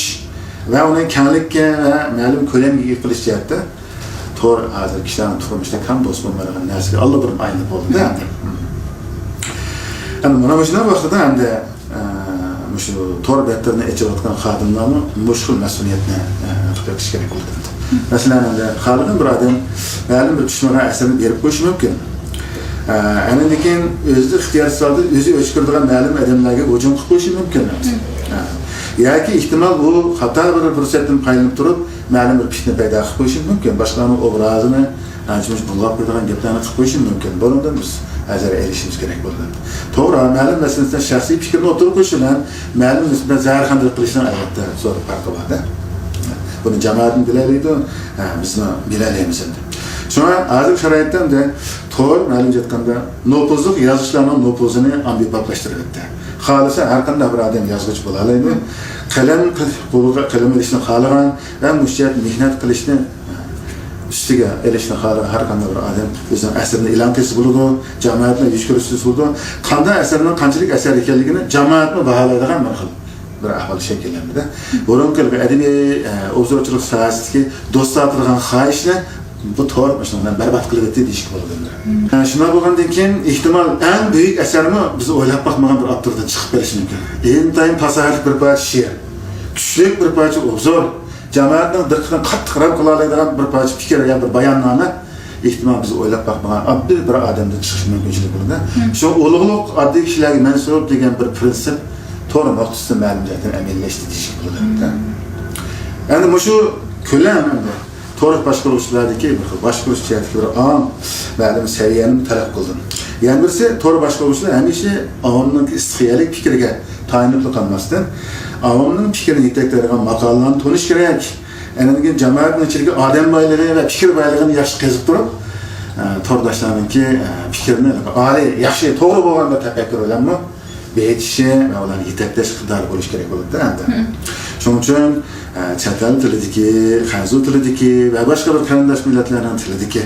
ۋە ئۇنى كەڭلىككە ۋە مەلۇم كۆلەمگە ئىگە قىلىش جەھەتتە تور ھازىر كىشىلەرنىڭ تۇرمۇشىدا كەم دوست بولمايدىغان نەرسىگە ئاللىبۇرۇن ئايلىنىپ بولدى-دە ئەمدى. ئەمدى مانا مۇشۇنداق ۋاقتىدا ئەمدى، ئە، مۇشۇ تور بەتلىرىنى ئېچىۋاتقان خادىملارمۇ مۇشۇ خىل مەسئۇلىيەتنى، ئە، ئېلىپ بېقىش كېرەك بولىدۇ. مەسىلەن، ئەمدى خالىغان بىر ئادەم مەلۇم بىر چۈشمىگەن ئەسەرنى بېرىپ قويۇشى مۇمكىن. ئە، ئاندىن كېيىن ئۆزى ئىختىيارسىز ھالدا ئۆزى ئۆچكىرىدىغان مەلۇم ئادەملەرگە ھۇجۇم قىلىپ قويۇشى مۇمكىن. ئە، ياكى ئېھتىمال ئۇ خاتا بىر پۇرسەتتىن پايدىلىنىپ تۇرۇپ، مەلۇم بىر پىتنە پەيدا قىلىپ قويۇشى مۇمكىن. باشقىلارنىڭ ئوبرازىنى ئانچە-مۇنچە بۇلغاپ قويىدىغان گەپلەرنى قىلىپ قويۇشى مۇمكىن. بۇنىڭدىن بىز ھەزەر ئېلىشىمىز كېرەك بولىدۇ. توغرا، مەلۇم مەسىلىدە شەخسىي پىكرىنى ئوتتۇرىغا قويۇش بىلەن مەلۇم نىسبەتەن زەھەرخەندىلىك قىلىشنىڭ ئەلۋەتتە زور پەرقى بار-دە. بۇنى جامائەتمۇ بىلەلەيدۇ، ھە، بىزمۇ بىلەلەيمىز ئەمدى. شۇڭا ھازىرقى شارائىتتا ئەمدى تور مەلۇمچە ئېيتقاندا نوپۇزلۇق يازغۇچىلارنىڭ نوپۇزىنى ئامبىبابلاشتۇرۇۋەتتى. خالىسا ھەر قانداق بىر ئادەم يازغۇچى بولالايدۇ. قەلەم قىل-، قولىغا قەلەم ئېلىشنى خالىغان ۋە مۇشۇ جەھەت مېھنەت قىلىشنى ئۈستىگە ئېلىشنى خالىغان ھەر قانداق بىر ئادەم ئۆزىنىڭ ئەسىرىنى ئېلان قىلسا بولىدۇ، جامائەتنى يۈز كۆرسىتىسە بولىدۇ. قانداق ئەسەرنىڭ قانچىلىك ئەسەر ئىكەنلىكىنى جامائەتمۇ باھالايدىغان بىر خىل بىر ئەھۋال شەكىللەندى-دە. بۇرۇنقى ئەدەبىي، ئە، ئوبزورچىلىق ساھەسىدىكى دوستلار قىلغان خاھىشنى بۇ تور شۇنىڭ بىلەن بەربات قىلىۋەتتى دېيىشكە بولىدۇ ئەمدى. ئە، شۇنداق بولغاندىن كېيىن، ئېھتىمال، ئەڭ بۈيۈك ئەسەرمۇ بىز ئويلاپ باقمىغان بىر ئاپتوردىن چىقىپ قېلىشى مۇمكىن. ئىنتايىن پاساھەتلىك بىر پارچە شېئىر، كۈچلۈك بىر پارچە ئوبزور، جامائەتنىڭ دىققىتىنى قاتتىق رام قىلالايدىغان بىر پارچە پىكىر يا بىر باياننامە، ئېھتىمال، بىز ئويلاپ باقمىغان ئاددىي بىر ئادەمدىن چىقىشى مۇمكىنچىلىك بولىدۇ. شۇ ئۇلۇغلۇق ئاددىي كىشىلەرگە مەنسۇپ دېگەن بىر پىرىنسىپ تور نۇقتىسىدا مەلۇم جەھەتتىن ئەمەلىيلەشتى دېيىشكە بولىدۇ. ئەمدى مۇشۇ كۆلەم ئەمدى تور باشقۇرغۇچىلاردىكى بىر خىل باشقۇرۇش جەھەتتىكى بىر ئاڭ، مەلۇم سەۋىيەنى تەلەپ قىلدىم. يەنە بىرسى، تور باشقۇرغۇچىلار ھەمىشە ئاۋامنىڭ ئىستىخىيەلىك پىكرىگە تايىنىپلا قالماستىن، ئاۋامنىڭ پىكرىنى يېتەكلەيدىغان ماقالىلەرنى تونۇش كېرەك. ئاندىن كېيىن جامائەتنىڭ ئىچىدىكى ئادەم بايلىقى ۋە پىكىر بايلىقىنى ياخشى قېزىپ تۇرۇپ، ئە، تورداشلارنىڭكى، ئە، پىكرىنى ئالىي، ياخشى، توغرا بولغان بىر تەپەككۇر بىلەنمۇ بېيىتىشى ۋە ئۇلارنى يېتەكلەش ئىقتىدارى بولۇشى كېرەك بولىدۇ ئەمدى. شۇنىڭ ئۈچۈن، ئە، چەت ئەل تىلىدىكى، خەنزۇ تىلىدىكى ۋە باشقا بىر قېرىنداش مىللەتلەرنىڭ تىلىدىكى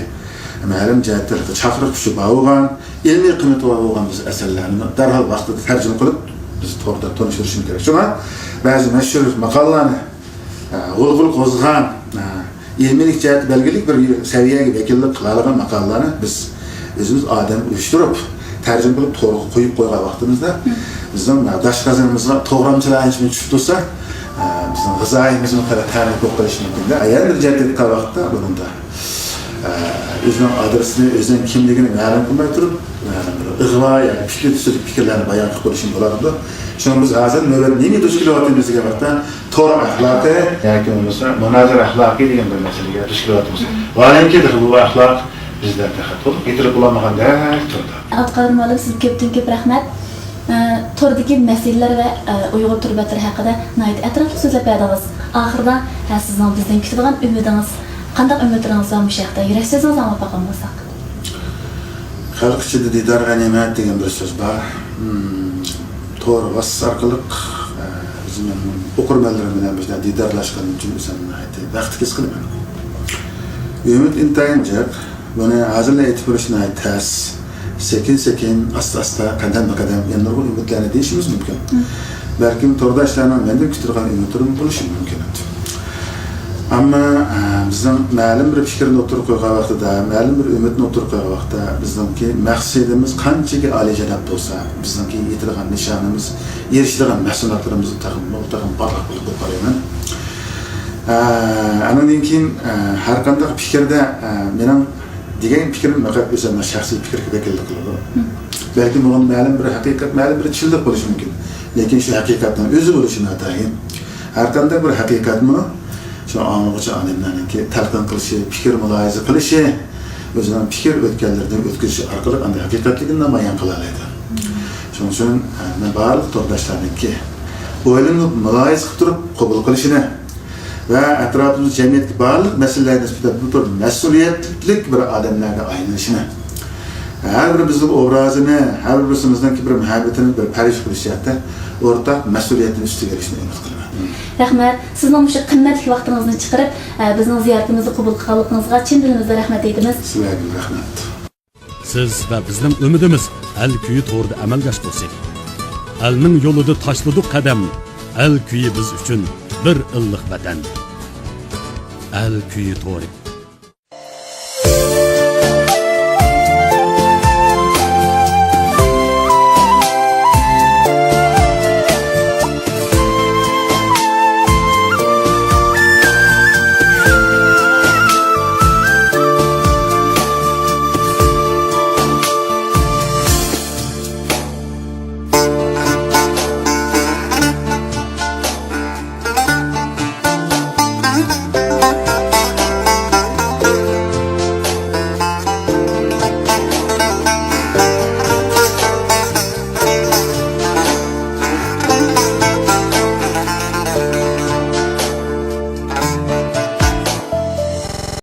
مەلۇم جەھەتتە چاقىرىق كۈچى بار بولغان، ئىلمىي قىممىتى بار بولغان بىز ئەسەرلەرنى دەرھال ۋاقتىدا تەرجىمە قىلىپ، بىز توردا تونۇشتۇرۇشىمىز كېرەك. شۇڭا بەزى مەشھۇر ماقالىلەرنى، ئە، غۇلغۇلا قوزغىغان، ئە، ئىلمىيلىك جەھەتتە بەلگىلىك بىر سەۋىيەگە ۋەكىللىك قىلالىغان ماقالىلەرنى بىز ئۆزىمىز ئادەم ئۇيۇشتۇرۇپ، تەرجىمە قىلىپ تورغا قويۇپ قويغان ۋاقتىمىزدا، بىزنىڭ داش قازىنىمىزغا توغرامچىلار ئىچىدىن چۈشۈپ تۇرسا، ئە، بىزنىڭ غىزايىمىزمۇ خېلى تەمىن بولۇپ قېلىشى مۇمكىن-دە. يەنە بىر جەھەتتىن ئېيتقان ۋاقىتتا بۇنىڭدا، ئە، ئۆزىنىڭ ئادرېسىنى، ئۆزىنىڭ كىملىكىنى مەلۇم قىلماي تۇرۇپ، ئىغۋا ياكى پىتنە تۈسىدىكى پىكىرلەرنى بايان قىلىپ قويۇشمۇ بولىدۇ. شۇڭا بىز ھازىر نۆۋەتتە نېمە دۇچ كېلىۋاتىمىز دېگەن ۋاقىتتا، تور ئەخلاقى ياكى بولمىسا مۇنازىرە ئەخلاقى دېگەن بىر مەسىلىگە دۇچ كېلىۋاتىمىز. ۋاھالەنكى، بۇ ئەخلاق بىزدە تېخى تولۇق يېتىلىپ بولالمىغاندەك تۇرىدۇ. ئابدۇقادىر مۇئەللىم، سىزگە كۆپتىن كۆپ رەھمەت. ئە، توردىكى مەسىلىلەر ۋە، ئە، ئۇيغۇر تور بەتلىرى ھەققىدە ناھايىتى ئەتراپلىق سۆزلەپ بەردىڭىز. ئاخىرىدا، ھە، سىزنىڭ بىزدىن كۈتىدىغان ئۈمىدىڭىز، قانداق ئۈمىدلىرىڭىز بار مۇشۇ ھەقتە؟ يۈرەك سۆزىڭىزنى ئاڭلاپ باققان بولساق. خەلق ئىچىدە دىدار غەنىيمەت دېگەن بىر سۆز بار. مم، تور ۋاسىتىسى ئارقىلىق، ئە، بىزنىڭ ئوقۇرمەنلىرىم بىلەن بىردە دىدارلاشقىنىم ئۈچۈن ئۆزۈمنى ناھايىتى بەختلىك ھېس قىلىمەن. ئۈمىد ئىنتايىن جىق. بۇنى ھازىرلا ئېيتىپ بېرىش ناھايىتى تەس. سەكىن-سەكىن، ئاستا-ئاستا، قەدەممۇ-قەدەم يەنە نۇرغۇن ئۈمىدلەرنى دېيىشىمىز مۇمكىن. بەلكىم تورداشلارنىڭ مەندىن كۈتىدىغان ئۈمىدلىرىمۇ بولۇشى مۇمكىن. ئەمما، ئە، بىزنىڭ مەلۇم بىر پىكىرنى ئوتتۇرىغا قويغان ۋاقتىدا، مەلۇم بىر ئۈمىدنى ئوتتۇرىغا قويغان ۋاقتىدا، بىزنىڭكى مەقسىتىمىز قانچىكى ئالىيجاناب بولسا، بىزنىڭكى يېتىدىغان نىشانىمىز، ئېرىشىدىغان مەھسۇلاتلىرىمىز تېخىمۇ، تېخىمۇ پارلاق بولۇپ قالايمەن. ئە، ئانىڭدىن كېيىن، ئە، ھەر قانداق پىكىردە، ئە، مېنىڭ دېگەن پىكرىم پەقەت ئۆزۈمنىڭ شەخسىي پىكرىگە ۋەكىللىك قىلىدۇ. بەلكىم بۇنىڭ مەلۇم بىر ھەقىقەت، مەلۇم بىر چىنلىق بولۇشى مۇمكىن. لېكىن شۇ ھەقىقەتنىڭ ئۆزى بولۇشى ناتايىن. ھەر قانداق بىر ھەقىقەتمۇ شۇ ئاڭلىغۇچى ئالىملارنىڭكى تەلقىن قىلىشى، پىكىر مۇلاھىزە قىلىشى، ئۆزىنىڭ پىكىر ئۆتكەللىرىدىن ئۆتكۈزۈشى ئارقىلىق ئاندىن ھەقىقەتلىكىنى نامايان قىلالايدۇ. شۇنىڭ ئۈچۈن، ئە، مەن بارلىق تورداشلارنىڭكى ئويلىنىپ، مۇلاھىزە قىلىپ تۇرۇپ قوبۇل قىلىشىنى ۋە ئەتراپىمىزدا جەمئىيەتتىكى بارلىق مەسىلىلەرگە نىسبەتەن بىر مەسئۇلىيەتلىك بىر ئادەملەرگە ئايلىنىشىنى، ھەر بىرىمىزنىڭ ئوبرازىنى، ھەر بىرىمىزنىڭكى بىر مۇھەببىتىنى بىر پەرۋىش قىلىش جەھەتتە ئورتاق مەسئۇلىيەتنى ئۈستىگە ئېلىشنى ئۈمىد قىلىمەن. رەھمەت. سىزنىڭ مۇشۇ قىممەتلىك ۋاقتىڭىزنى چىقىرىپ، ئە، بىزنىڭ زىيارىتىمىزنى قوبۇل قىلغانلىقىڭىزغا چىن دىلىمىزدىن رەھمەت ئېيتىمىز. سىلەرگىمۇ رەھمەت. سىز ۋە بىزنىڭ ئۈمىدىمىز ئەل كۈيى تورىدا ئەمەلگە ئاشقۇسى. ئەلنىڭ يولىدا تاشلىدۇق قەدەم، ئەل كۈيى بىز ئۈچۈن بىر ئىللىق ۋەتەن. ئەل كۈيى تورى.